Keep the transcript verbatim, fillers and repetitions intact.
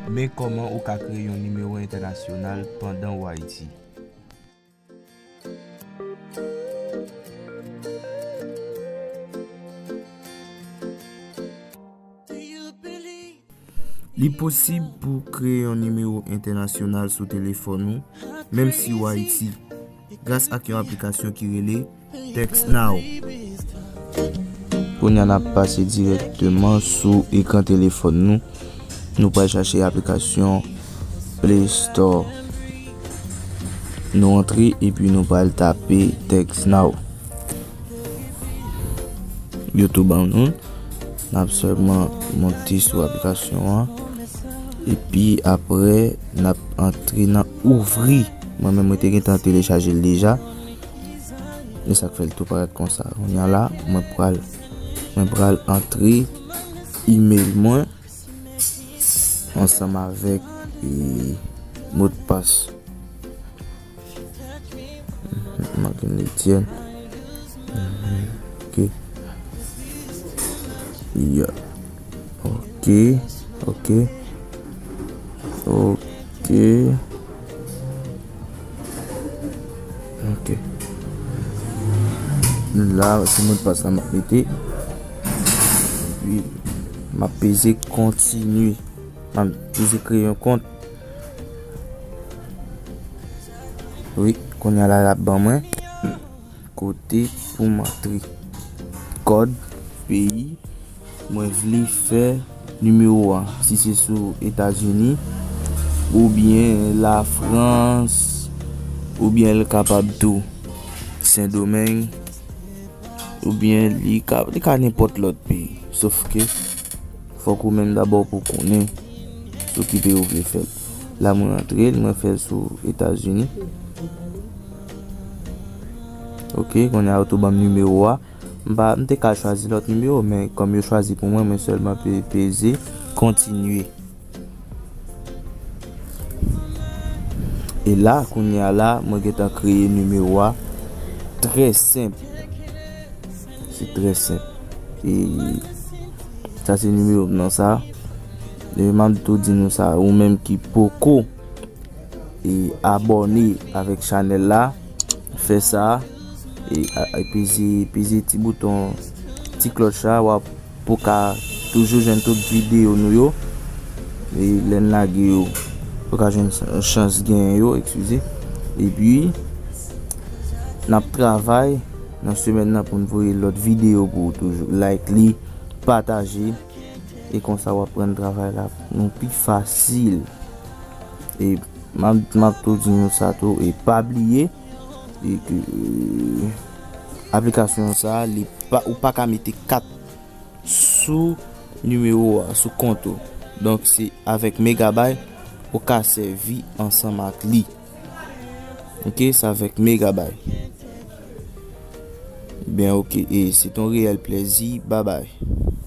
Men kòman ou ka kreye yon nimewo entènasyonal pandan w Ayiti. Li posib pou w kreye yon nimewo entènasyonal sou telefòn ou, menm si w Ayiti, gras ak yon aplikasyon ki rele TextNow. Kounye a, n ap pase dirèkteman sou ekran telefòn nou. Nou pral chache aplikasyon Play Store. Nou antre epi nou pral tape TextNow. Yo tou ban nou. N ap sèlman monte sou aplikasyon an. Epi apre, n ap antre nan ouvri. Mwen menm, mwen te gentan telechaje l deja. E sa k fè l tou parèt konsa. Kounye a la, mwen pral, mwen pral antre email mwen ansanm avèk, e, modpas. Martin Etienne. Ok. Yeah. Ok. Ok. Ok. Ok. La, se modpas la m ap mete. Epi, m ap peze kontinye. M ap peze kreye yon kont. Wi, kounye a la, l ap ban mwen kote pou m antre. Kòd peyi mwen vle fè nimewo a. Si se sou Etazini, oubyen Lafrans, oubyen l kapab tou Sendomeng, oubyen li ka, li ka nenpòt lòt peyi. Sof ke fòk ou menm dabò pou konnen sou ki peyi ou vle fè l. La mwen antre l, mwen fè l sou Etazini. Ok, kounye a yo tou ban m nimewo a. M pa, m te ka chwazi lòt nimewo, men kòm yo chwazi pou mwen, mwen sèlman pe-, peze kontinye. E la, kounye a la, mwen gentan kreye nimewo a. Trè senp. Se trè senp. E sa se nimewo m nan sa. E m ap tou di nou sa, ou menm ki poko e abòne avèk chanèl la, fè sa, e, a, e peze, peze ti bouton, ti klòch la, w ap pou ka toujou jwenn tout videyo nou yo. E lè n lage yo, pou ka jwenn chans genyen yo, eskize. Epi, n ap travay nan semèn nan pou n voye lòt videyo pou ou toujou. Like li, pataje, e konsa w ap rann travay la nou pi fasil. E m ap, m ap tou di nou sa tou, e pa bliye, e ke, e, aplikasyon sa, li pa, ou pa ka mete kat sou nimewo a, sou kont ou. Donk, se avèk Megabay ou ka sèvi ansanm ak li. Ok, se avèk Megabay. Ben, ok, e se ton reyèl plèzi. Babay.